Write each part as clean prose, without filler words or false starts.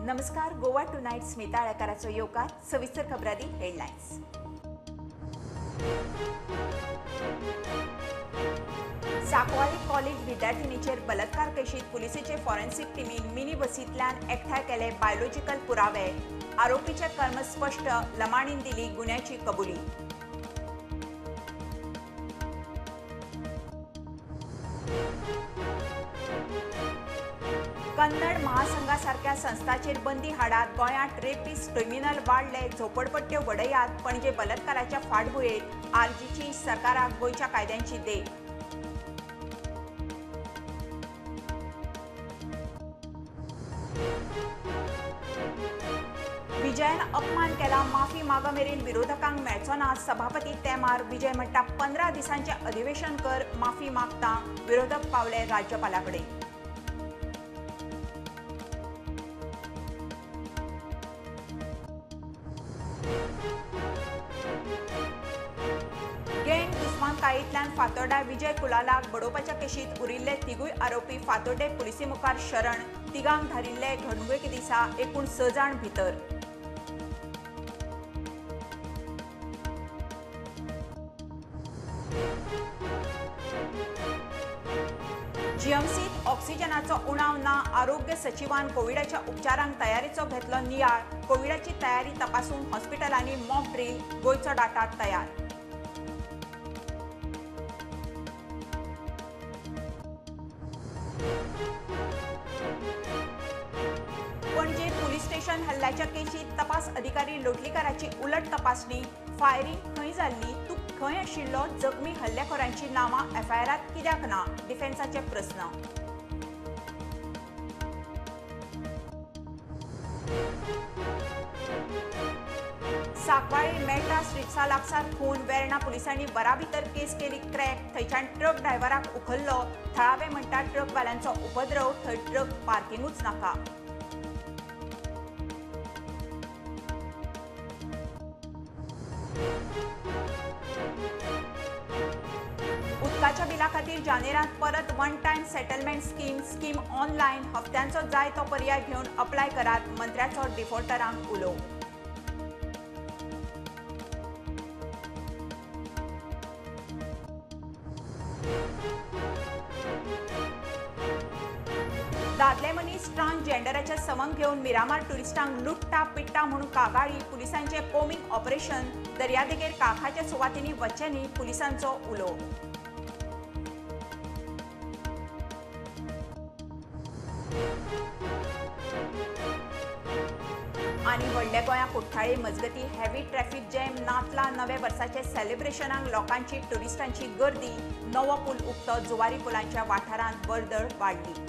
नमस्कार, गोवा टुनायट स्मिता आळेकाराचो येवकार. सविस्तर खबरांनी हेडलायन्स. साकवाळी कॉलेज विद्यार्थिनीचेर बलात्कार केशीत पुलिसेचे फॉरेन्सिक टिमीन मिनी बसींतल्यान एकठांय केले बायोलॉजिकल पुरावे. आरोपीचे कर्म स्पश्ट, लमाणीन दिली गुन्ह्याची कबुली. कन्नड महासंघासारख्या संस्थांचेर बंदी हाडात. गोंयांत रेपिस्ट क्रिमिनल वाडले, झोपडपट्ट्यो वडयात. पणजे बलात्काराच्या फाटभुंयेर आरजीची सरकाराक गोंयच्या कायद्यांची देख. विजयान अपमान केला, माफी माग मेरेन विरोधकांक मेळचो ना. सभापती तेमार विजय म्हणटा 15 दिसांचें अधिवेशन कर, माफी मागता. विरोधक पावले राज्यपाला कडेन. गँग दुस्मानकायेंतल्यान फातोर्डा विजय कुलालाक बडोवपाच्या केशीत उरिल्ले तिगूय आरोपी फातोर्डे पुलिसे मुखार शरण. तिगांक धारिल्ले घडणुके दिसा एकूण 6 जाण भितर. जीएमसीत ऑक्सिजनाचो उणाव ना. आरोग्य सचिवान कोविडाच्या उपचारांक तयारीचो घेतलो नियाळ. कोविडाची तयारी तपासून हॉस्पिटलांनी मॉक ड्रिल, गोंयचो डाटा तयार. पणजे पुलीस स्टेशन हल्ल्याच्या केशीत तपास अधिकारी लोटलीकाराची उलट तपासणी. फायरिंग खंय जाल्ली, तूं खंय आशिल्लो, जखमी हल्लेखोरांची नांवां एफआयआरांत कित्याक ना, डिफेन्साचे प्रस्न. साकवाळी मेटा स्ट्रीट्सा लागसार खून. वेर्णा पुलिसांनी वरा भितर केस केली क्रॅक. थंयच्यान ट्रक ड्रायव्हराक उखल्लो. थळावे म्हणटात ट्रकवाल्यांचो उपद्रव, थंय ट्रक पार्किंगूच नाका. उदकाच्या बिला खातीर जानेरांत परत one time settlement scheme, scheme online. हप्त्यांचो जाय तो पर्याय घेवन अप्लाय करात, मंत्र्याचो डिफॉल्टरांक उलो. दादले मनीस ट्रान्सजेंडराच्या सवंग घेवन मिरामार ट्युरिस्टांक लुट्टा पिट्टा म्हणून कागाळी. पुलिसांचे कोमिंग ऑपरेशन. दर्यादेगेर काळखाच्या सुवातींनी वचचें न्ही, पुलिसांचो उलो. आनी व्हडल्या गोंया कुठ्ठाळे मजगती हेवी ट्रॅफिक जॅम. नातला नव्या वर्साचे सेलिब्रेशनाक लोकांची ट्युरिस्टांची गर्दी. नवो पूल उक्तो, जुवारी पुलांच्या वाठारांत वर्दळ वाडली.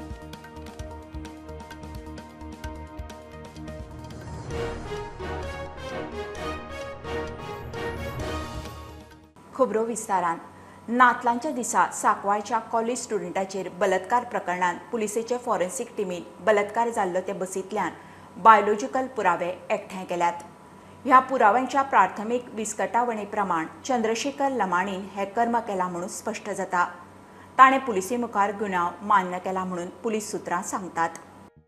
खबरो विस्तारान. नातलांच्या दिसा साकवाळच्या कॉलेज स्टुडंटाचेर बलात्कार प्रकरणांत पुलिसेचे फॉरेन्सिक टिमीन बलात्कार जाल्लो ते बसींतल्यान बायोलॉजिकल पुरावे एकठांय केल्यात. ह्या पुराव्यांच्या प्राथमीक विस्कटावणे प्रमाण चंद्रशेखर लमाणीन हे कर्म केला म्हणून स्पश्ट जाता. ताणें पुलिसे मुखार गुन्यांव मान्य केला म्हणून पुलीस सुत्रां सांगतात.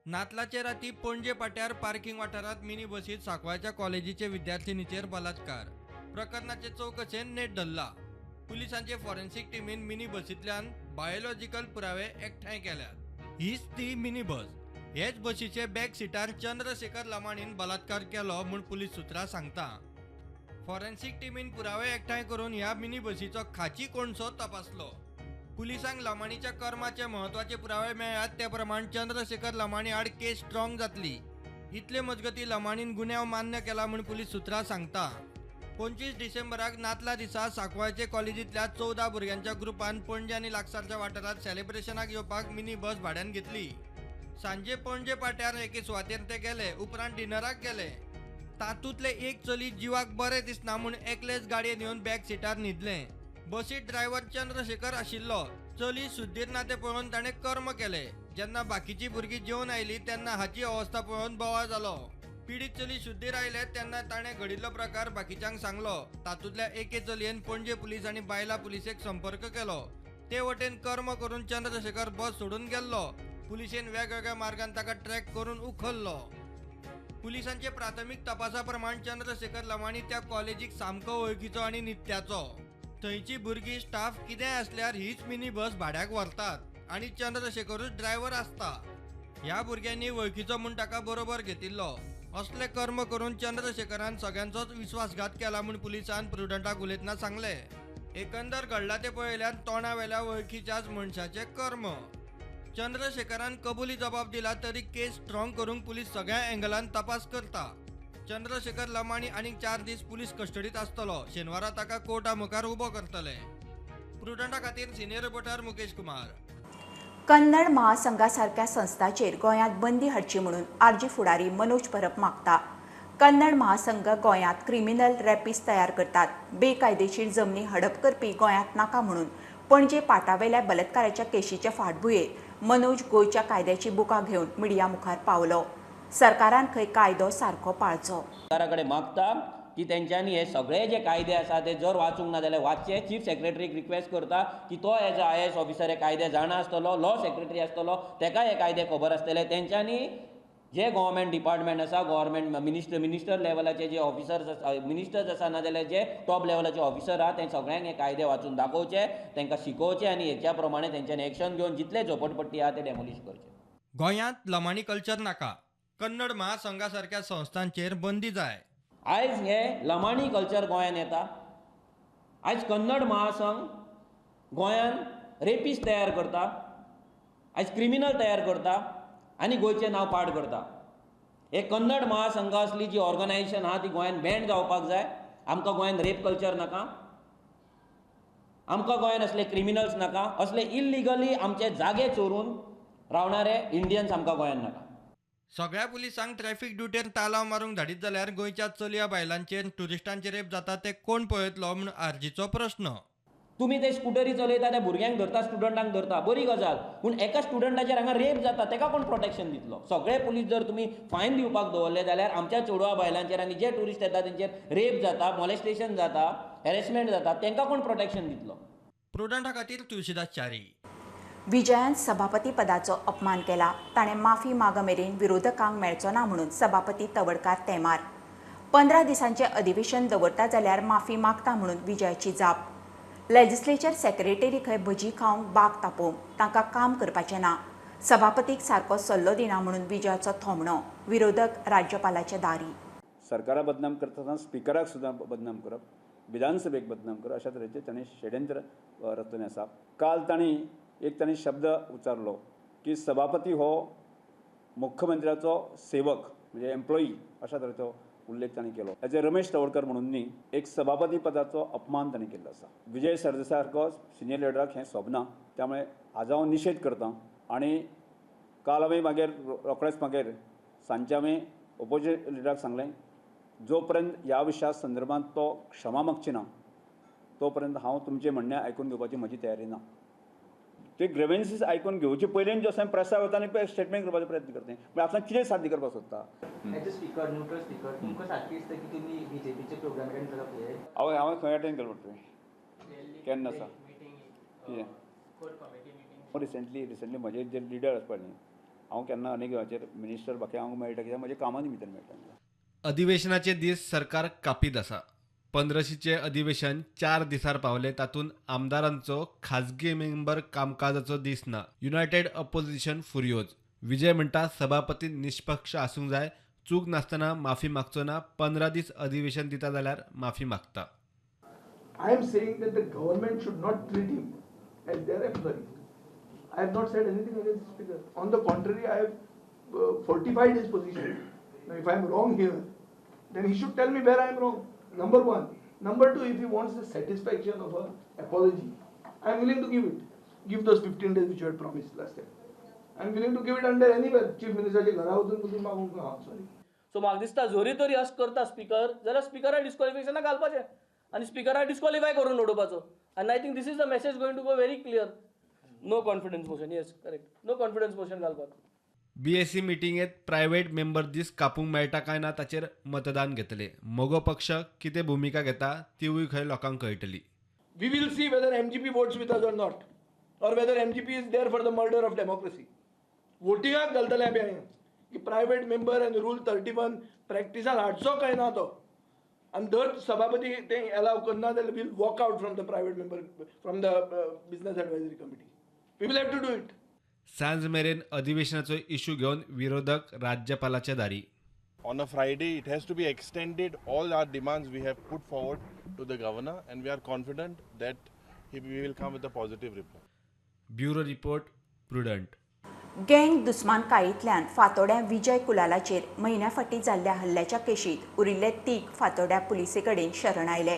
नातलाचे राती पणजे पाट्यार पार्किंग वाठारांत मिनी बसीत साकवाळच्या कॉलेजीचे विद्यार्थिनीचेर बलात्कार प्रकरणाचे चवकशेन नेट धरला. पुलिसांचे फॉरेन्सिक टिमीन मिनी बसींतल्यान बायोलॉजिकल पुरावे एकठांय केल्यात. हीच ती मिनी बस. हेच बसीचे बॅक सिटार चंद्रशेखर लमाणीन बलात्कार केलो म्हूण पुलीस सुत्रां सांगता. फॉरेन्सिक टिमीन पुरावे एकठांय करून ह्या मिनी बसीचो खाची कोणसो तपासलो. पुलिसांक लमाणीच्या कर्माचे म्हत्वाचे पुरावे मेळ्ळ्यात ते प्रमाण चंद्रशेखर लमाणी आड केस स्ट्रॉंग जातली. इतले मजगती लमाणीन गुन्यांव मान्य केला म्हूण पुलीस सुत्रां सांगता. 25 डिसेंबराक नातला दिसा साकवाळचे कॉलेजींतल्या 14 भुरग्यांच्या ग्रुपान पणजे आनी लागसारच्या वाठारांत सेलिब्रेशनाक येवपाक मिनी बस भाड्यान घेतली. सांजे पणजे पाट्यार एके सुवातेर ते गेले, उपरांत डिनराक गेले. तातूंतले एक चली जिवाक बरें दिसना म्हूण एकलेच गाडयेन येवन बॅक सिटार न्हिदलें. बसीत ड्रायव्हर चंद्रशेखर आशिल्लो. चली सुद्दीर ना तें पळोवन ताणें कर्म केलें. जेन्ना बाकीची भुरगीं जेवन आयली तेन्ना हाची अवस्था पळोवन बोवाळ जालो. पीडित चली शुद्धीर आयले तेन्ना ताणें घडिल्लो प्रकार बाकीच्यांक सांगलो. तातूंतल्या एके चलयेन पणजे पुलीस आनी बायला पुलिसेक संपर्क केलो. ते वटेन कर्म करून चंद्रशेखर बस सोडून गेल्लो. पुलिसेन वेगवेगळ्या मार्गान ताका ट्रॅक करून उखल्लो. पुलिसांचे प्राथमीक तपासा प्रमाण चंद्रशेखर लमाणी त्या कॉलेजीक सामको वळखीचो आनी नित्याचो. थंयची भुरगीं स्टाफ कितेंय आसल्यार हीच मिनी बस भाड्याक व्हरतात आनी चंद्रशेखरूच ड्रायव्हर आसता. ह्या भुरग्यांनी वळखीचो म्हूण ताका बरोबर घेतिल्लो. असले कर्म करून चंद्रशेखरान सगळ्यांचोच विश्वासघात केला म्हूण पुलिसान प्रुडंटाक उलयतना सांगलें. एकंदर घडला ते पळयल्यार तोंडावेल्या वळखीच्याच मनशाचें कर्म. चंद्रशेखरान कबुली जबाब दिला तरी केस स्ट्रॉंग करूंक पुलीस सगळ्या एंगलान तपास करता. चंद्रशेखर लमाणी आनीक 4 दीस पुलीस कस्टडीत आसतलो. शेनवारा ताका कोर्टा मुखार उबो करतले. प्रुडंटा खातीर सिनियर रिपोर्टर मुकेश कुमार. कन्नड महासंघा सारक्या संस्थांचेर गोंयांत बंदी हाडची म्हणून आरजी फुडारी मनोज परब मागता. कन्नड महासंघ गोंयांत क्रिमिनल रॅपिस्ट तयार करतात. बेकायदेशीर जमनी हडप करपी गोंयांत नाका म्हणून पणजे पाटावेल्या बलात्काराच्या केशीचे फाटभुंयेर मनोज गोंयच्या कायद्याची बुकां घेवन मिडिया मुखार पावलो. सरकारान खंय कायदो सारको पाळचो. सरकारा कडेन मागता की तेंच्यांनी हे सगळे जे कायदे आसा ते जर वाचूंक ना जाल्यार वाचचे. चीफ सेक्रेटरीक रिक्वेस्ट करता की तो एज अ IAS officer हे कायदे जाणा आसतलो, लॉ सेक्रेटरी आसतलो, तेका हे कायदे खबर आसतले. तेंच्यांनी जे गव्हर्मेंट डिपार्टमेंट आसा, गव्हर्मेंट मिनिस्टर लेवलाचे जे ऑफिसर्स आसा, मिनिस्टर्स आसा, ना जाल्यार जे टॉप लेवलाचे ऑफिसर आहा, ते सगळ्यांक हे कायदे वाचून दाखोवचे, तांकां शिकोवचे आनी हेच्या प्रमाणे तेंच्यांनी एक्शन घेवन जितले झोपडपट्टी आहा ते डेमोलिश करचे. गोंयांत लमाणी कल्चर नाका. कन्नड महासंघा सारक्या संस्थांचेर बंदी जाय. आयज हे लमाणी कल्चर गोंयांत येता. आयज कन्नड महासंघ गोंयांत रेपिस्ट तयार करता, आयज क्रिमिनल तयार करता आनी गोंयचें नांव पाड करता. हे कन्नड महासंघा असली जी ऑर्गनायझेशन आहा ती गोंयांत बॅन जावपाक जाय. आमकां गोंयांत रेप कल्चर नाका, आमकां गोंयांत असले क्रिमिनल्स नाका, असले इल्लिगली आमचे जागे चोरून रावणारे इंडियन्स आमकां गोंयांत नाका. सगळ्या पुलिसांक ट्रॅफिक ड्युटेर तालाव मारूंक धाडीत जाल्यार गोंयच्या चलया बायलांचेर ट्युरिस्टांचेर रेप जाता ते कोण पळयतलो म्हूण आरजीचो प्रश्न. तुमी ते स्कुटरी चलयता, त्या भुरग्यांक धरता, स्टुडंटांक धरता, बरी गजाल, पूण एका स्टुडंटाचेर हांगा रेप जाता तेका कोण प्रोटेक्शन दितलो? सगळे पुलीस जर तुमी फायन दिवपाक दवरले जाल्यार आमच्या चेडवा बायलांचेर आनी जे ट्युरिस्ट येता तेंचेर रेप जाता, मॉलेस्टेशन जाता, हॅरेसमेंट जाता, तेंकां कोण प्रोटेक्शन दितलो? प्रुडंटा खातीर तुळशीदास च्यारी. विजयान सभापती पदाचो अपमान केला. ताणें माफी माग मेरेन विरोधकांक मेळचो ना म्हणून सभापती तवडकार तेमार. 15 दिसांचें अधिवेशन दवरता जाल्यार माफी मागता म्हणून विजयाची जाप. लेजिस्लेचर सेक्रेटरी खंय भजी खावंक बाग तापोवंक तांकां काम करपाचें ना. सभापतीक सारको सल्लो दिना म्हणून विजयाचो थोमणो. विरोधक राज्यपालाचे दारी. सरकारा बदनाम करतना स्पिकराक सुद्दां बदनाम करप, विधानसभेक बदनाम करप, अशा तरेचें ताणें षडयंत्र रचलें आसा. काल तांणी एक तांणी शब्द उच्चारलो की सभापती हो मुख्यमंत्र्याचो सेवक म्हणजे एम्प्लॉई अशा तरेचो उल्लेख तांणी केलो. एज ए रमेश तवडकर म्हणून न्ही, एक सभापती पदाचो अपमान तांणी केल्लो आसा. विजय सरदेसाय सारको सिनियर लिडराक हें सोबना, त्यामुळे हाजो हांव निशेध करता. आनी काल हांवें मागीर रोखडेच मागीर सांजचे हांवें ओपोजिशन लिडराक सांगलें, जो पर्यंत ह्या विशया संदर्भात तो क्षमा मागची ना तो पर्यंत हांव तुमचें म्हणणें आयकून घेवपाची म्हजी तयारी ना. ते ग्रेवेन्सीस आयकून घेवचे पयलीं जो आसा प्रेसा वता आनी स्टेटमेंट करपाचो प्रयत्न करता, पूण आतां कितें साध्य करपाक सोदता? As a speaker, neutral speaker, तुमकां सारकें दिसता की तुमी बीजेपीचे प्रोग्राम अटेंड करप हे? हांवें खंय अटेंड केलो तुवें? केन्ना आसा? कितें रिसेंटली म्हजे जे लिडर आसपा न्ही, हांव केन्ना अनेक वेळाचेर मिनिस्टर बाकी हांव मेळटा कित्याक म्हज्या कामा निमित्तान मेळटा. अधिवेशनाचे दीस सरकार कापीत आसा. 15शीचें अधिवेशन 4 दिसार पावले, तातूंत आमदारांचो खाजगी मेंबर कामकाजाचो दीस ना. United opposition फुर्योज. विजय म्हणटा सभापती निष्पक्ष आसूंक जाय, चूक नासतना माफी मागचो ना. 15 दीस अधिवेशन दिता जाल्यार माफी मागता. I am saying that the government should not treat him as their employee. I have not said anything against the speaker. On the contrary, I have fortified his position. Now, if I am wrong here, then he should tell me where I am wrong. Number one. Number two, if he wants the satisfaction of an apology, I am willing to give it. Give those 15 days which you had promised last time. I am willing to give it under anywhere. Chief Minister चे घरा वचून पसून मागूंक हांव sorry. So म्हाका दिसता जरी तरी अशें करता स्पीकर जाल्यार स्पिकराक डिस्क्वॉलिफिकेशनाक घालपाचें आनी स्पिकराक डिस्क्वॉलिफाय करून उडोवपाचो. आनी I think this is the message going to go very clear. No confidence motion, yes correct, no confidence motion घालपाक. बीएससी मिटिंगेत प्रायव्हेट मेंबर दीस कापूंक मेळटा काय ना ताचेर मतदान घेतले. मगो पक्ष कितें भुमिका घेता तिवूय खंय लोकांक कळटली. We will see whether MGP votes with us or not, or whether MGP is there for the murder of democracy. वोटिंगाक घालतले आमी की प्रायवेट मेंबर आनी रूल 31 प्रॅक्टिसान हाडचो काय ना तो. आनी जर सभापती ते एलाव करना जाल्यार we'll walk out from the private member from the business advisory committee. We will have to do it. सांज मेरेन अधिवेशनाचो इश्यू घेवन विरोधक राज्यपालाच्या दारी. On a Friday, it has to be extended. All our demands we have put forward to the governor, and we are confident that he will come with a positive reply. Bureau report, Prudent. Gang दुस्मानकायेंतल्यान फातोड्यां Vijay कुलालाचेर म्हयन्या फाटीं जाल्ल्या हल्ल्याच्या केशींत उरिल्ले तीग फातोड्यां पुलिसे कडेन शरण आयले.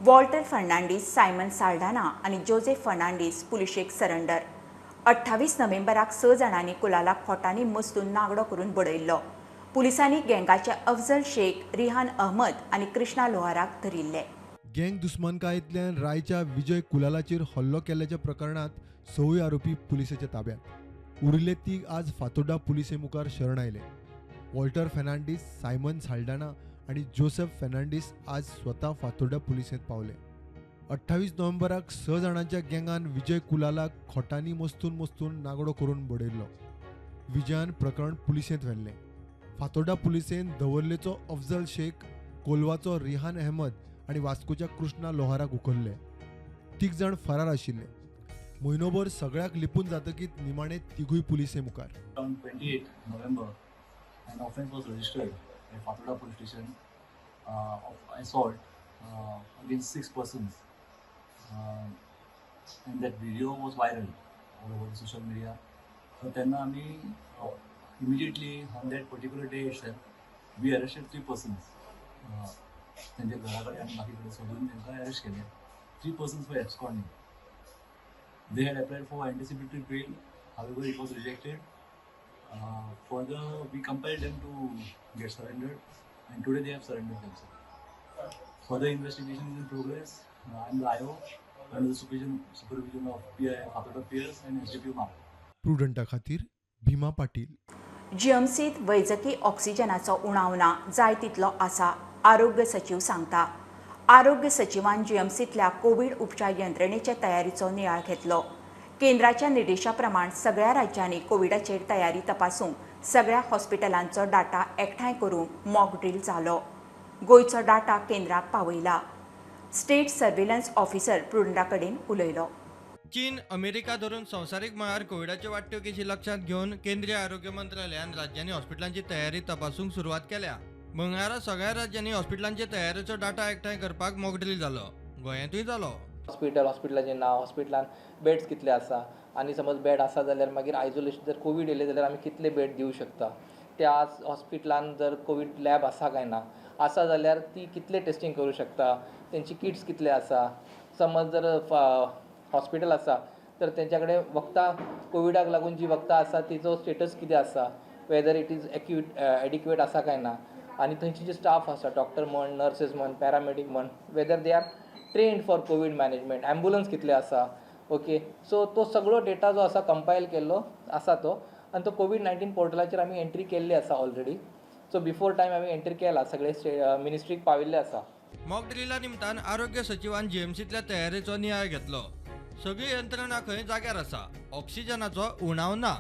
Walter Fernandes, Simon Saldana आनी Joseph Fernandes पुलिशेक surrender. 28 नोव्हेंबराक 6 जाणांनी कुलालाक खोटांनी मस्तून नागडो करून बडयल्लो. पुलिसांनी गँगाचे अफजल शेख, रिहान अहमद आनी कृष्णा लोहाराक धरिल्ले. गँग दुस्मानकायेंतल्यान रायच्या विजय कुलालाचेर हल्लो केल्ल्याच्या प्रकरणांत 6 आरोपी पुलिसेच्या ताब्यात. उरिल्ले तीग आज फातोड्डा पुलिसे मुखार शरण आयले. वॉल्टर फर्नांडीस, सायमन साल्डाना आनी जोसेफ फर्नांडीस आज स्वता फातोड्डा पुलिसेंत पावले. 28 नोव्हेंबराक 6 जाणांच्या गँगान विजय कुलालाक खोटांनी मस्तून मस्तून नागडो करून बडयल्लो. विजयान प्रकरण पुलिसेंत व्हेल्लें. फातोड्डा पुलिसेन दवर्लेचो अफजल शेख, कोलवाचो रिहान अहमद आनी वास्कोच्या कृष्णा लोहाराक उखल्ले. तीग जाण फरार आशिल्ले. म्हयनोभर सगळ्याक लिपून जातकीच निमाणे तिगूय पुलिसे मुखार. On 28 November, an offence was registered at Fatorda police station of assault against 6 persons, and that video was viral all over the social media. So तेन्ना आमी immediately on that particular day itself, we arrested 3 persons. त्यांच्या घरा कडेन आनी बाकी कडेन सोदून तांकां अरेस्ट केले. 3 persons were absconding. They had applied for anticipatory bail, however it was rejected. Further, we compelled them to get surrendered, and today they have surrendered themselves. Further investigation is in progress. I am the IO under the supervision of PI Fatorda PS and SDPO Mapla. प्रुडंटा खातीर भीमा पाटील. जीएमसीत वैजकी ऑक्सिजनाचो उणाव ना, जाय तितलो आसा, आरोग्य सचीव सांगता. आरोग्य सचिवान जीएमसीतल्या कोवीड उपचार यंत्रणेचे तयारीचो नियाळ घेतलो. केंद्राच्या निर्देशा प्रमाण सगळ्या राज्यांनी कोविडाचेर तयारी तपासूंक सगळ्या हॉस्पिटलांचो डाटा एकठांय करूंक मॉक ड्रील जालो. गोंयचो डाटा केंद्राक पावयला. स्टेट सर्वेलन्स ऑफिसर प्रुडंटा कडेन उलयलो. चीन, अमेरिका धरून संवसारीक मळार कोविडाच्यो वाडट्यो केशी लक्षांत घेवन केंद्रीय आरोग्य मंत्रालयान राज्यांनी हॉस्पिटलांची तयारी तपासूंक सुरवात केल्या. मंगळारा सगळ्या राज्यांनी हॉस्पिटलांचे तयारेचो डाटा एकठांय करपाक मॉक ड्रील जालो. गोंयांतूय जालो. हॉस्पिटल, हॉस्पिटलाचें नांव, हॉस्पिटलान बेड्स कितले आसा आनी समज बेड आसा जाल्यार मागीर आयसोलेशन जर कोवीड येयलें जाल्यार आमी कितले बेड दिवं शकता, त्या हॉस्पिटलान जर कोवीड लॅब आसा काय ना, आसा जाल्यार ती कितले टेस्टींग करूं शकता, तेंची किट्स कितले आसा. समज जर हॉस्पिटल आसा तर तेंच्या कडेन वखदां कोविडाक लागून जी वखदां आसा तिचो स्टेटस कितें आसा, whether it is acute adequate आसा काय ना, आनी थंयची जी स्टाफ आसा, डॉक्टर म्हण, नर्सीस म्हण, पॅरामेडीक म्हण, whether they are trained for COVID management, ambulance कितले आसा. ओके, सो तो सगळो डेटा जो आसा कंपायल केल्लो आसा तो, आनी तो कोवीड-19 पोर्टलाचेर आमी एंट्री केल्ली आसा ऑलरेडी. सो बिफोर टायम आमी एंट्री केला, सगळे मिनिस्ट्रीक पाविल्ले आसा. मॉक ड्रिला निमतान आरोग्य सचिवान जीएमसीतल्या तयारेचो नियाळ घेतलो. सगळी यंत्रणा खंय जाग्यार आसा, ऑक्सिजनाचो उणाव ना.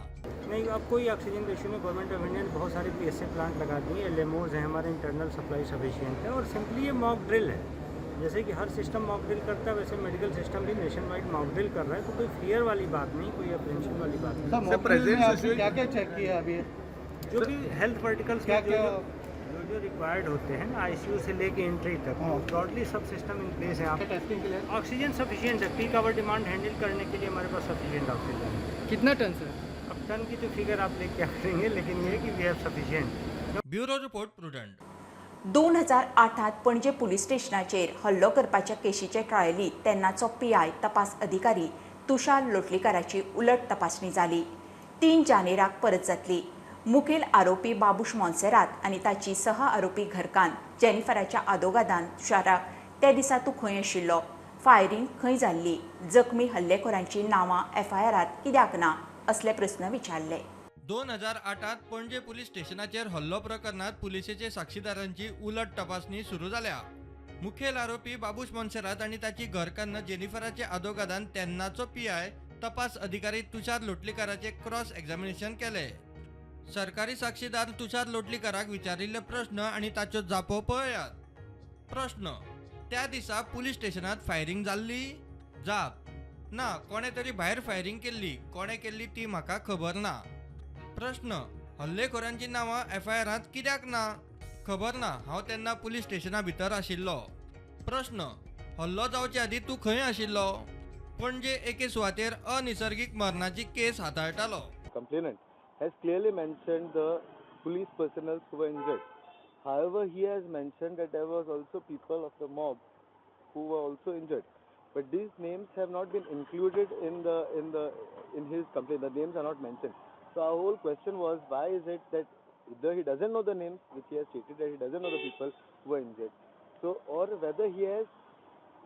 नहीं, अब कोई ऑक्सीजन का इशू नहीं. गवर्नमेंट ऑफ इंडिया ने बहुत सारे पीएसए प्लांट लगा दिए, एलएमओज हैं, हमारे इंटरनल सप्लाई सफिशिएंट है. और सिंपली ये मॉक ड्रिल है. जैसे कि हर सिस्टम मॉक ड्रिल करता है, वैसे मेडिकल सिस्टम भी नेशन वाइड मॉक ड्रिल कर रहा है. तो कोई फियर वाली बात नहीं, कोई अप्रिहेंशन वाली बात नहीं. प्रेजेंट क्या क्या चेक किया अभी? जो भी हेल्थ वर्टिकल्स क्या क्या जो जो रिक्वायर्ड होते हैं ना, आईसीयू से लेके एंट्री तक, ब्रॉडली सब सिस्टम इन प्लेस है. आप टेस्टिंग के लिए ऑक्सीजन सफिशिएंट है. पीक आवर डिमांड हैंडल करने के लिए हमारे पास सफिशिएंट ऑक्सीजन है. कितना टन सर? अब टन की तो फिगर आप लेके क्या करेंगे, लेकिन ये है कि we have sufficient. Bureau report, Prudent. 2008 Panaji police स्टेशनाचेर हल्लो करपाच्या केशीचे ट्रायलीत तेन्नाचो पीआय तपास अधिकारी तुषार लोटलीकाराची उलट तपासणी जाली. 3 जानेराक परत जातली. मुखेल आरोपी बाबूश मोन्सेरात आनी ताची सह आरोपी घरकान्न जेनिफराच्या आदोगादान तुषाराक त्या दिसा तूं खंय आशिल्लो, फायरींग खंय जाल्ली, जखमी हल्लेखोरांची नांवां एफआयआरांत कित्याक ना, असले प्रस्न विचारले. 2008 पणजे पुलीस स्टेशनाचेर हल्लो प्रकरणात पुलिसेचे साक्षीदारांची उलट तपासणी सुरू जाल्या. मुखेल आरोपी बाबूश मोन्सेरात आनी ताची घरकान्न जेनिफराचे आदोगादान तेन्नाचो पीआय तपास अधिकारी तुषार लोटलीकाराचे क्रॉस एग्जामिनेशन केले. सरकारी साक्षीदार तुषार लोटलीकराक विचारिल्ले प्रश्न आनी ताच्यो जापो पळयात. प्रश्न: त्या दिसा पुलीस स्टेशनात फायरिंग जाल्ली? जाप: ना, कोणे तरी भायर फायरिंग केल्ली, कोणे केल्ली ती म्हाका खबर ना. प्रश्न: हल्लेखोरांची नांवां एफआयआरांत कित्याक ना? खबर ना, हांव तेन्ना पुलीस स्टेशना भितर आशिल्लो. प्रश्न: हल्लो जावचे आदीं तूं खंय आशिल्लो? पणजे एके सुवातेर अनिसर्गीक मरणाची केस हाताळटालो. Complainant has clearly mentioned the police personnel who were injured. However, he has mentioned that there was also people of the mob who were also injured. But these names have not been included in the in the in his complaint. The names are not mentioned. So our whole question was, why is it that either he doesn't know the names, which he has stated that he doesn't know the people who were injured, so or whether he has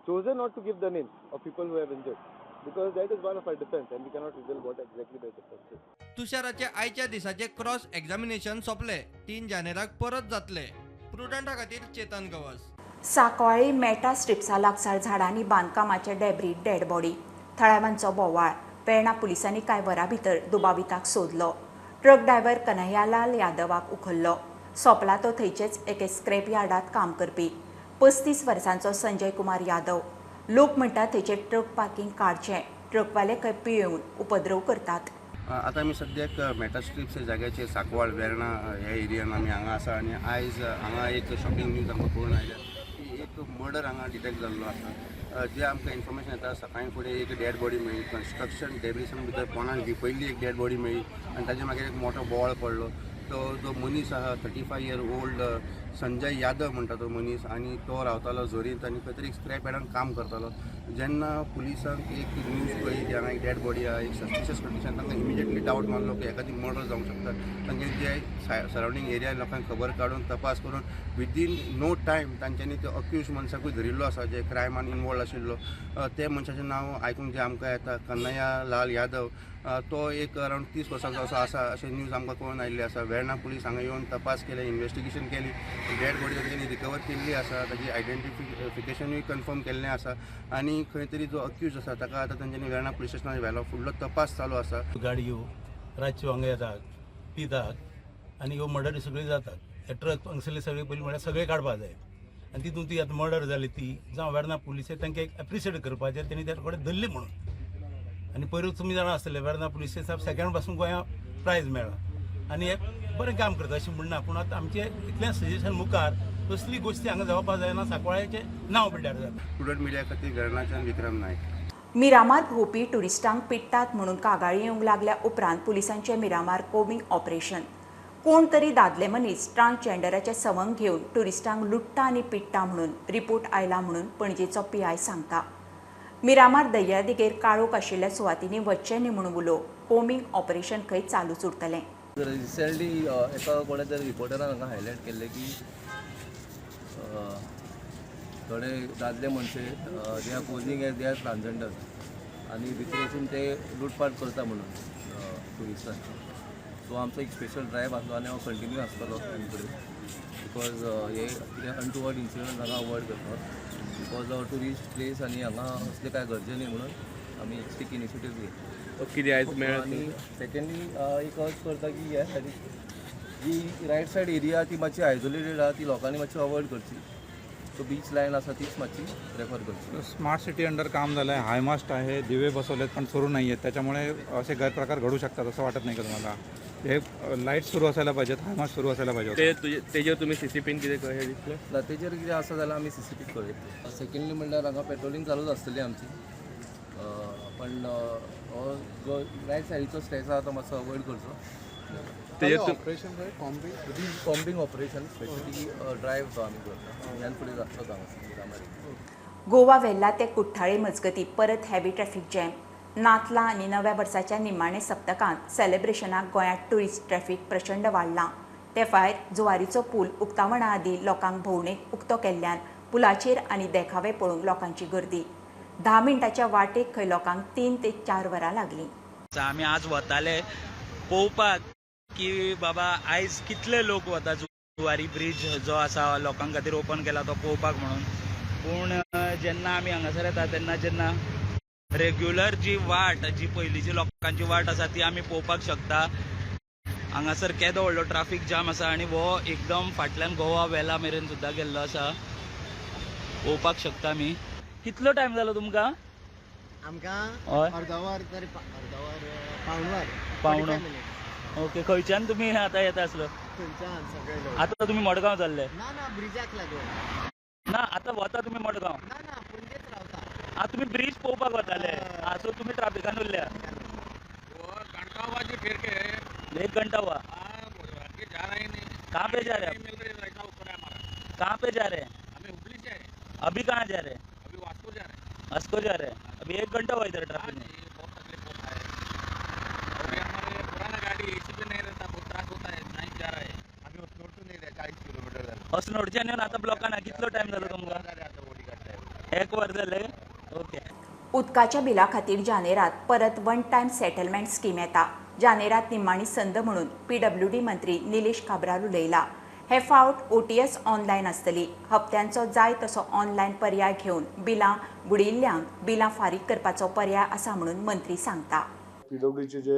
chosen not to give the names of people who have injured, because that is one of our defense and we cannot reveal what exactly the defense is. तुषाराचे आयच्या दिसाचे cross examination सोंपले. 3 जानेराक परत जातले. प्रुडंटा खातीर चेतन गवस. सांकवाळे मेटा स्ट्रिप्सा लागसार झाडांनी बांदकामाचे डेब्री डेड बॉडी. थळाव्यांचो बोवाळ. वेर्णा पुलिसांनी कांय वरां भितर दुबाविताक सोदलो. ट्रक ड्रायव्हर कन्हैयालाल यादवाक उखल्लो. सोंपला तो थंयचेच एके स्क्रॅप यार्डात काम करपी 35 वर्सांचो संजय कुमार यादव. लोक म्हणटात थंयचे ट्रक पार्किंग काडचें, ट्रकवाले खंय पियेवन उपद्रव करतात. आतां आमी सद्याक मेटा स्ट्रिप्स ह्या जाग्याचेर सांकवाळ वेर्णा ह्या एरियान आमी हांगा आसा आनी आयज हांगा एक शॉकिंग न्यूज आमकां कळून आयल्या की एक मर्डर हांगा डिटेक्ट जाल्लो आसा. जे आमकां इन्फॉर्मेशन येता, सकाळीं फुडें एक डेड बॉडी मेळ्ळी, कन्स्ट्रक्शन डेब्रिसान भितर कोणाक लिपयल्ली एक डेड बॉडी मेळ्ळी आनी ताजे मागीर एक मोठो बोवाळ पडलो. तो जो मनीस आहा, 35 year old Sanjay Yadav म्हणटा तो मनीस आनी तो रावतालो झोरींत आनी खंय तरी एक स्क्रॅप यार्डान काम करतालो. जेन्ना पुलिसांक एक न्यूज कळ्ळी की हांगा एक डेड बॉडी आहा, एक सस्पिशियस कंडिशन, तांकां इमिजिएटली डावट मारलो की एखादी मर्डर जावंक शकता. तांचे जे सरावंडींग एरिया लोकांक खबर काडून, तपास करून विदीन नो टायम तांच्यांनी ते अक्यूज मनशाकूय धरिल्लो आसा, जे क्रायमान इनवॉल्व आशिल्लो. ते मनशाचें नांव आयकूंक जें आमकां येता, कन्हैया लाल यादव. तो एक अरावंड 30 वर्सांचो असो आसा अशें न्यूज आमकां कळून आयिल्लें आसा. वेर्णा पुलीस हांगा येवन तपास केले, इन्वेस्टिगेशन केली, डेड बॉडी तांच्यांनी रिकवर केल्ली आसा, ताजी आयडेंटिफिकेशनूय कन्फर्म केल्लें आसा आनी खंय तरी जो अक्यूज आसा ताका आतां तांच्यांनी वेर्णा पुलीस स्टेशनार व्हेलो. फुडलो तपास चालू आसा. गाडयो रातच्यो हांगा येतात, पितात आनी ह्यो मर्डरी सगळ्यो जातात. हे ट्रक हांगसरले सगळे पयलीं म्हळ्यार सगळे काडपा जाय आनी तितून ती आतां मर्डर जाली ती जावं वेर्णा पुलीस तांकां एक एप्रिशिएट करपाचें, तेणी त्या कडेन धरली म्हणून. आनी पयरूच तुमी जाणा आसतले, वेर्णा पुलीस स्टेशन सेकंड पासून गोंया प्रायज मेळ्ळा आनी हे बरें काम करता अशें म्हणना, पूण आतां आमचें इतलें सजेशन, मुखार असली गोश्टी हांगा जावपा जायना, सांकवाळ्याचें नांव पिड्ड्यार जाता. प्रुडंट मिडिया खातीर वेर्णाच्यान विक्रम नायक. मिरामार भोंवपी ट्युरिस्टांक पिडटात म्हणून कागाळी येवंक लागल्या उपरांत पुलिसांचें मिरामार कोबिंग ऑपरेशन. कोण तरी दादले मनीस ट्रान्सजेंडराचें सवंग घेवन ट्युरिस्टांक लुट्टा आनी पिडटा म्हणून रिपोर्ट आयला म्हणून पणजेचो पीआय सांगता. मिरामार दर्यादेगेर काळोख आशिल्ल्या सुवातींनी वच्चें न्ही म्हणून उलो. कोमिंग ऑपरेशन खंय चालूच उरतलें. रिसेंटली एका कोणा तरी रिपोर्टरान हांगा हायलायट केल्लें की थोडे दादले मनशे, they are posing as they are transgender आनी भितर वचून ते लुटपाट करता म्हणून ट्युरिस्टांची. सो आमचो एक स्पेशल ड्रायव्ह आसलो आनी हो कंटिन्यू आसतलो फुडें, because हे कितें अनटुवर्ड इन्सिडंट हांगा अवॉयड करपाक, because हो टुरिस्ट प्लेस आनी हांगा असलें कांय गरजें न्ही म्हणून आमी स्ट्रिक्ट इनिशिएटीव घेतली. कितें आयज मेळ्ळें? आनी सेकंडली एक अर्ज करता की ह्या सायडीक जी रायट सायड एरिया ती मातशी आयसोलेटेड आहा, ती लोकांनी मातशी अवॉयड करची. सो बीच लायन आसा तीच मातशी प्रेफर करची. स्मार्ट सिटी अंडर काम झालं आहे, हायमास्ट आहे, दिवे बसवलेत, पण सुरू नाही आहेत. त्याच्यामुळे असे गैरप्रकार घडू शकतात असं वाटत नाही का तुम्हाला? हे लाईट सुरू असायला पाहिजेत, हायमास्ट सुरू असायला पाहिजे ते होतं. तुजे तेजेर तुमी सीसीटीव्हीन कितें हें दिसलें? ना, तेजेर कितें आसा जाल्यार आमी सीसीटीव्ही कळयतले. सेकंडली म्हणल्यार हांगा पेट्रोलिंग चालूच आसतली आमची, पण हो जो रायट सायडीचो स्ट्रेच आहा तो मातसो अवॉयड करचो. तेजेर कॉम्बिंग ऑपरेशन, स्पेशली ड्रायव्ह जो आमी करता, ह्यान फुडें जातलो हांगा मिरामार. गोवा वेल्ला ते कुठ्ठाळे मजगती परत हेवी ट्रॅफिक जॅम. नातलां आनी नव्या वर्साच्या निमाणे सप्तकांत सेलेब्रेशनाक गोंयांत ट्युरिस्ट ट्रॅफिक प्रचंड वाडलां. ते भायर जुवारीचो पूल उक्तावणा आदीं लोकांक भोंवडेक उक्तो केल्ल्यान पुलाचेर आनी देखावे पळोवंक लोकांची गर्दी. 10 मिनटाच्या वाटेक खंय लोकांक 3 ते 4 वरां लागलीं. आमी आज वताले पळोवपाक की बाबा आयज कितले लोक वता, जुवारी ब्रीज जो आसा लोकां खातीर ओपन केला तो पळोवपाक म्हणून. पूण जेन्ना आमी हांगासर येता तेन्ना जेन्ना रेग्युलर जी वाट, जी पयलींची लोकांची वाट आसा ती आमी पळोवपाक शकता. हांगासर केदो व्हडलो ट्राफीक जाम आसा आनी हो एकदम फाटल्यान गोवा वेला मेरेन सुद्दां गेल्लो आसा. पळोवपाक शकता आमी. कितलो टायम जालो तुमकां? आमकां अर्दवर तरी, अर्दवर पावणवर. पावणो. ओके, खंयच्यान तुमी आतां येता आसलो? थंयच्यान सगळे. आतां तुमी मडगांव जाल्ले? ना ना, ब्रिजाक लागून ना. आतां वता तुमी मडगांव? ना ना, पणजेच रावता. आतां तुमी ब्रिज पळोवपाक वताले, सो तुमी ट्राफिकान उरल्या. एक घंटा हुआ. कहाँ पे जा रहे हैं? कहाँ पे जा रहे हैं? अभी कहाँ जा रहे हैं? अभी वास्को जा रहे हैं. वास्को जा रहे हैं. अभी 1 घंटा हुआ इधर ट्रैफिक में. बहुत तकलीफ होता है. और ये हमारे पुराना गाड़ी एसी पे नहीं रहता, बहुत त्रास होता है. नहीं जा रहा है. आम्ही अस्नोडसून येयले, 40 किलोमीटर जालें. अस्नोडच्यान येवन आतां ब्लॉकान कितलो टायम जालो तुमकां? 1 वर जालें. ओके. उदकाच्या बिला खातीर जानेरात परत वन टायम सेटलमेंट स्कीम येता. जानेरात निमाणी संद म्हणून पीडब्ल्यूडी मंत्री निलेश काब्राल उलयला. हे फावट OTS online आसतली. हप्त्यांचो जाय तसो ऑनलायन पर्याय घेवन बिलां बुडिल्ल्यांक बिलां फारीक करपाचो पर्याय आसा म्हणून मंत्री सांगता. पीडब्ल्यूडीचे जे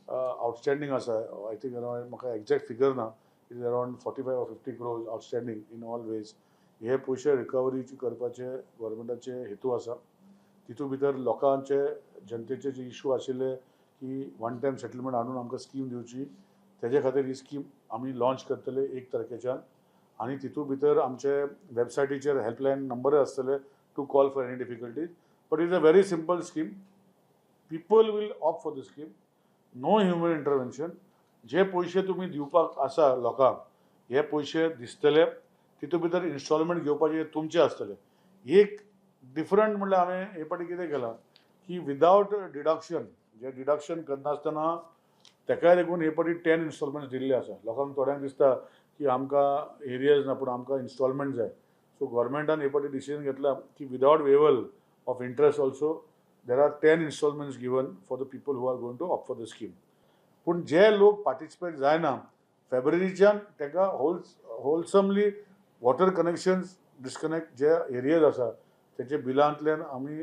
आउटस्टँडींग आसा, I think around, म्हाका एग्जॅक्ट फिगर ना, it is around 45 or 50 crores outstanding in all ways. हे पयशे रिकवरीची करपाचे गव्हर्मेंटाचे हेतू आसा. तितून भितर लोकांचे जनतेचे जे इशू आशिल्ले की वन टायम सेटलमेंट हाडून आमकां स्कीम दिवची, तेजे खातीर ही स्कीम आमी लॉन्च करतले 1 तारखेच्यान. आनी तितून भितर आमचे वेबसायटीचेर हेल्पलायन नंबरय आसतले to call for any difficulties. But it's a very simple scheme. People will opt for the scheme. No human intervention. जे पयशे तुमी दिवपाक आसा लोकांक, हे पयशे दिसतले. तितून भितर इन्स्टॉलमेंट घेवपाचे तुमचे आसतले. एक डिफरंट म्हणल्यार हांवें हे फावटी कितें केलां की विदावट डिडक्शन, जे डिडक्शन करनासतना तेकाय देखून हे फावटी 10 इन्स्टॉलमेंट्स दिल्ले आसा. लोकांक थोड्यांक दिसता की आमकां एरियज ना, पूण आमकां इन्स्टॉलमेंट जाय. सो गव्हर्मेंटान हे फावटी डिसिजन घेतला की without waiver of interest also there are 10 instalments given for the people who are going to opt for the scheme. पूण जे लोक पार्टिसिपेट जायना फेब्रुवारीच्यान तांकां होलसमली वॉटर कनेक्शन्स डिस्कनेक्ट जे एरियज आसा तेजे बिलांतल्यान आमी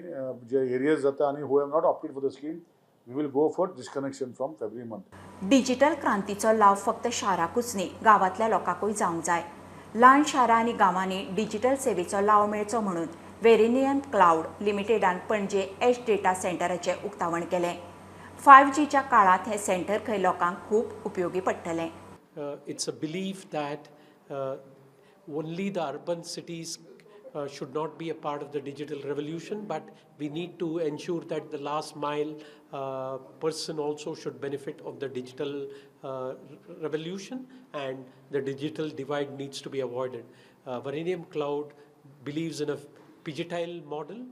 जे एरियज जाता आनी who have not opted for the scheme, we will go for disconnection from February month. Digital क्रांतीचो लाव फक्त शाराकूच न्ही, गांवांतल्या लोकांकूय जावंक जाय. ल्हान शारां आनी गांवांनी डिजिटल सेवेचो लाव मेळचो म्हणून वेरिनियम क्लावड लिमिटेडान पणजे एच डेटा सेंटराचें उक्तावण केलें. 5Gच्या काळांत हें सेंटर खंय लोकांक खूब उपयोगी पडटलें. It's a belief that only the urban cities should not be a part of the digital revolution, but we need to ensure that the last mile person also should benefit of the digital revolution, and the digital divide needs to be avoided. Varanium Cloud believes in a pigitail model.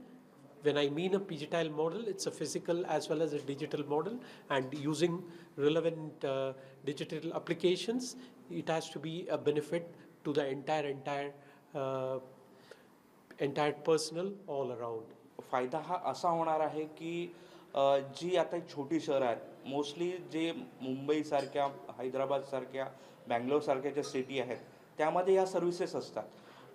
When I mean a pigitail model, it's a physical as well as a digital model, and using relevant digital applications, it has to be a benefit to the entire personnel all around. फायदा हा असा होणार आहे की जी आता छोटी शहरं आहेत, मोस्टली जे मुंबईसारख्या, हैदराबादसारख्या, बँगलोरसारख्या ज्या सिटी आहेत त्यामध्ये ह्या सर्व्हिसेस असतात.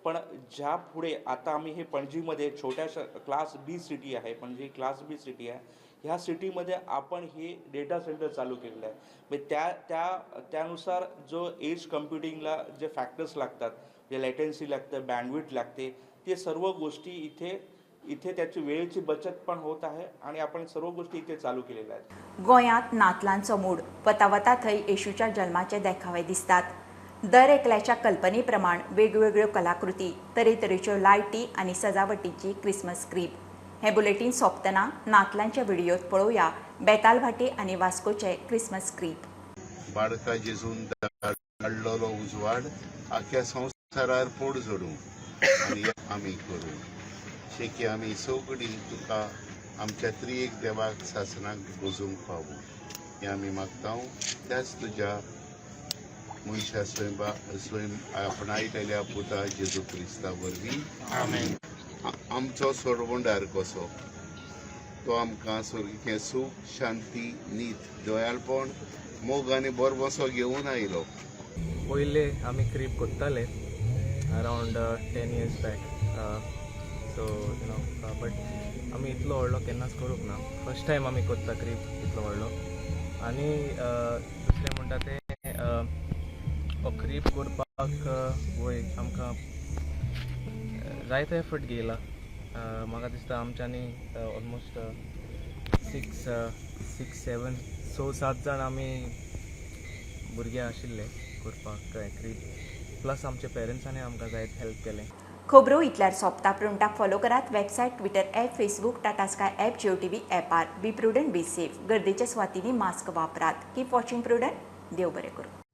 पण ज्या पुढे आता आम्ही हे पणजीमध्ये छोट्या क्लास बी सिटी आहे, पणजी क्लास बी सिटी आहे, ह्या सिटीमध्ये आपण हे डेटा सेंटर चालू केलेलं आहे. म्हणजे त्या त्या त्यानुसार जो एज कम्प्युटिंगला जे फॅक्टर्स लागतात, जे लॅटेन्सी लागतं, बँडविड्थ लागते, ते सर्व गोष्टी इथे इथे त्याची वेळेची बचत पण होत आहे आणि आपण सर्व गोष्टी इथे चालू केलेल्या आहेत. गोंयांत नातलांचो मूड वता वता थंय येशूच्या जल्माचे देखावे दिसतात. दर एकल्याच्या कल्पने प्रमाण वेगवेगळ्यो कलाकृती, तरेतरेच्यो लायटी आनी सजावटीची क्रिसमस क्रीब. हें बुलेटीन सोंपतना नातलांच्या व्हिडियोत पळोवया बेतालभाटी आनी वास्कोचे क्रिसमस क्रीब. बाळका जेजून धाडलेलो उजवाड आख्या संवसारार पोड झडूं आनी आमी करूं शेकी आमी सगळीं तुका आमच्या त्रिएक देवाक सासणाक गोजूंक पावूं हें आमी मागता. त्याच तुज्या मनशा स्वयं स्वयं आपणायतल्या पुता जेजू क्रिस्ता वरवीं आमेन. आमचो सोडवणदार कसो तो आमकां स्वर्गीचें सूख, शांती, नीत, दयाळपण, मोग आनी भरवंसो घेवन आयलो. पयले आमी crib कोत्ताले around 10 years back, so you know, but आमी इतलो व्हडलो केन्नाच करूंक ना. फर्स्ट टायम आमी कोत्ता क्रीब इतलो व्हडलो. आनी दुसरें म्हणटा तें हो क्रीब करपाक वय आमकां जायते एफर्ट घेयला. म्हाका दिसता आमच्यांनी ऑलमोस्ट 6 6 7 6 7 जाण आमी भुरगे आशिल्ले करपाक क्रीब, प्लस आमच्या पेरंट्सांनी आमकां जायत हेल्प केलें. खबरो इतल्यार सोंपता. प्रुडंटाक फॉलो करात website, Twitter app, Facebook, Tata Sky app, Jio TV ॲपार. Be prudent, be safe. गर्देच्या सुवातींनी मास्क वापरात. Keep watching Prudent. देव बरें करूं.